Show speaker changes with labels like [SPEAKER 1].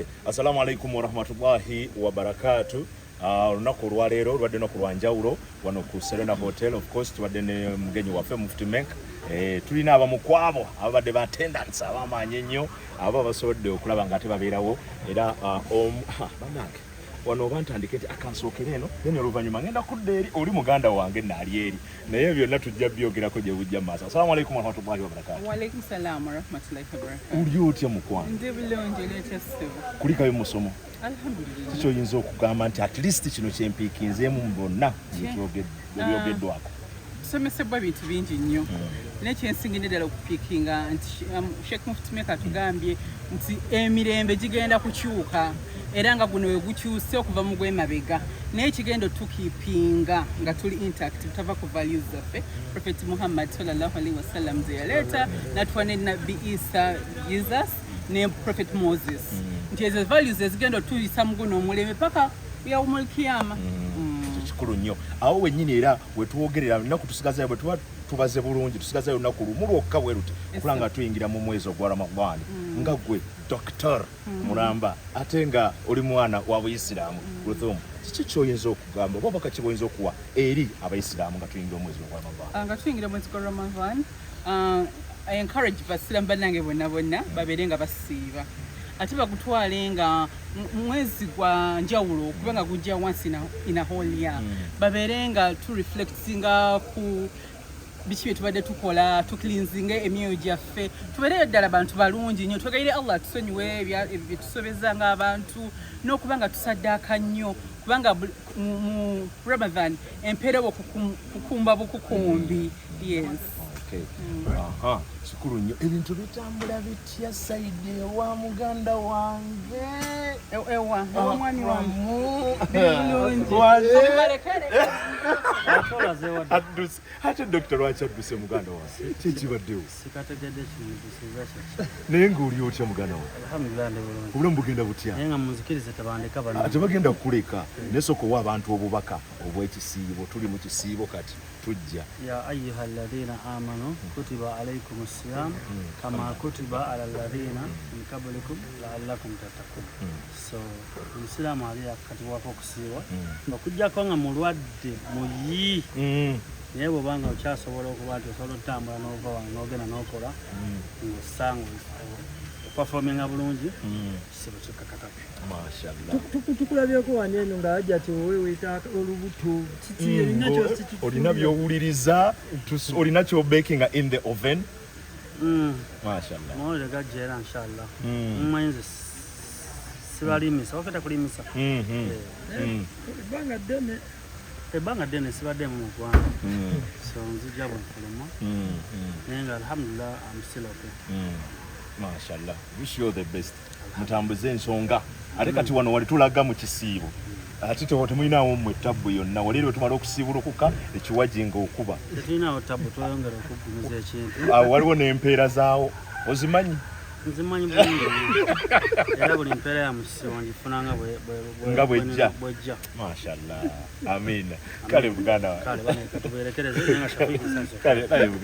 [SPEAKER 1] Okay. Assalamu alaikum warahmatullahi wabarakatuh. Olunaku olwaleero lubadde lunaku lwa njawulo wano ku Serena Hotel. Of course tubadde ne mugenyi waffe Mufti Menk. Tulina abamu ku abo ababadde ba attendants ab'amaanyi ennyo, abo abasobodde okulaba nga ate babeerawo era bannange wano oba ntandike nti akansookere eno, then oluvannyuma ngenda kudda eri oli muganda wange naali eri, naye byonna tujja byogerako gye bujja mu maaso. Assalamu alaikum warahmatullahi wabarakatuh.
[SPEAKER 2] Waalaikum salaam warahmatullahi wabarakatuh.
[SPEAKER 1] Oli otya, mukwano?
[SPEAKER 2] Ndi bulungi, oli otya, ssebo?
[SPEAKER 1] Kulikayo musomo.
[SPEAKER 2] Alhamdulillah.
[SPEAKER 1] Kikyoyinza okugamba nti at least kino kyempiikinzeemu mu bonna ebyogeddwako?
[SPEAKER 2] Tusomesebwa ebintu bingi nnyo, naye kyensinga ddala okupiikinga nti Sheikh Mufti Menk atugambye nti emirembe gigenda kukyuka, era nga guno we gukyuse okuva mu gw'emabega, naye kigenda otukiipinga nga tuli intact, tutava ku values zaffe Prophet Muhammad sallallahu alaihi wasallam ze yaleeta natuwa ne Nabbi Isa, Jesus, ne Prophet Moses, nti ezo values ezigenda otuyisa mu guno omulembe paka yaumul kiyama.
[SPEAKER 1] Ekyo kikulu nnyo. Awo wennyini era wetwogerera lunaku tusigazayo, bwe tuba tubaze bulungi, tusigazayo olunaku lumu lwokka bwe luti okula nga tuyingira mu mwezi ogwa Ramadaani. Nga gwe Doctor mulamba ate nga oli mwana wa buyisiraamu Ruthum, kiki kyoyinza okugamba oba obaka ki bwoyinza okuwa eri abayisiraamu nga tuyingira omwezi ogwa Ramadaani?
[SPEAKER 2] Nga tuyingira mwezi gwa Ramadan, I encourage basiraamu bannange bonna bonna babeere nga basiiba, ate bagutwale nga mwezi gwa njawulo kubanga gujja once in a whole year. Babeere nga tu reflectinga ku biki bye tubadde tukola, tucleansinge emyoyo gyaffe, tubeereyo ddala bantu balungi nnyo, twegayire Allah tusonyiwe byetusobeza ng'abantu, n'okuba nga tusaddaaka nnyo, kubanga mu Ramadan empeera bwe kukumba bukukumbi, yes.
[SPEAKER 1] Okay. Aha, kikulu nnyo. Ebintu bitambula bitya side ewa muganda wange?
[SPEAKER 2] Ewa mwami wange.
[SPEAKER 1] Ramu.
[SPEAKER 2] Bulungi.
[SPEAKER 1] Waze.
[SPEAKER 3] Ate olazeewa dda?
[SPEAKER 1] Adduse. Ate dokita lwaki adduse, muganda wange? Kikibaddewo?
[SPEAKER 3] Sikategedde kimudusiza kyaki.
[SPEAKER 1] Naye ng'oli otya, muganda wange?
[SPEAKER 3] Alhamdulillah, ndi bulungi.
[SPEAKER 1] Obulamu bugenda butya?
[SPEAKER 3] Naye nga munzikirize, tebandeka bano.
[SPEAKER 1] Tebagenda kukuleka, naye sooka owa abantu obubaka obw'ekisiibo. Tuli mu kisiibo kati, tujja.
[SPEAKER 3] Ya ayuha alladhina amanu kutiba alaikum siyam kama kutiba ala alladhina min qablikum laallakum tattakun. So omusiraamu ali akakatibwako okusiiba nga okujjako nga mulwadde muyi, naye bw'oba nga okyasobola okuba nti osobola otambula n'ova wano n'ogenda n'okola ng'ossa nga operforminga bulungi, kisibo kikkakatako.
[SPEAKER 1] Mashallah.
[SPEAKER 4] Tukulabyeko wano eno nga ajja ti oweweeta olubuto kiki olina
[SPEAKER 1] Olina byowuliriza, olina kyobakinga in the oven. Mashallah.
[SPEAKER 3] Mawulire gajja era inshallah. Mmanyi nze sibalimisa waketa kulimisa.
[SPEAKER 4] Ebbanga ddene.
[SPEAKER 3] Ebbanga ddene sibaddemu mu ggwanga, so nzija bwenfuluma, naye nga alhamdulillah, am still okay.
[SPEAKER 1] Mashallah, wish you all the best, mutambuze ensonga. Ate kati wano wali tulaga mu kisiibo, ate temulinawo mmwe tabbu yonna wali eri tumala okusiibulukuka ekiwagi nga okuba?
[SPEAKER 3] Tetulinawo tabu, tweyongera okuggumiza ekintu.
[SPEAKER 1] Awo waliwo n'empeera zaawo, ozimanyi?
[SPEAKER 3] Nzimanyi bulungi nnyo, era buli mpeera ya mukisiibo ngifuna nga
[SPEAKER 1] Nga bw'ejja.
[SPEAKER 3] Bwejja.
[SPEAKER 1] Mashallah, amina. Kale muganda wange.
[SPEAKER 3] Kale bane katuberekereze, naye nga Shafiiki nsanyuse.
[SPEAKER 1] Kale kale muganda.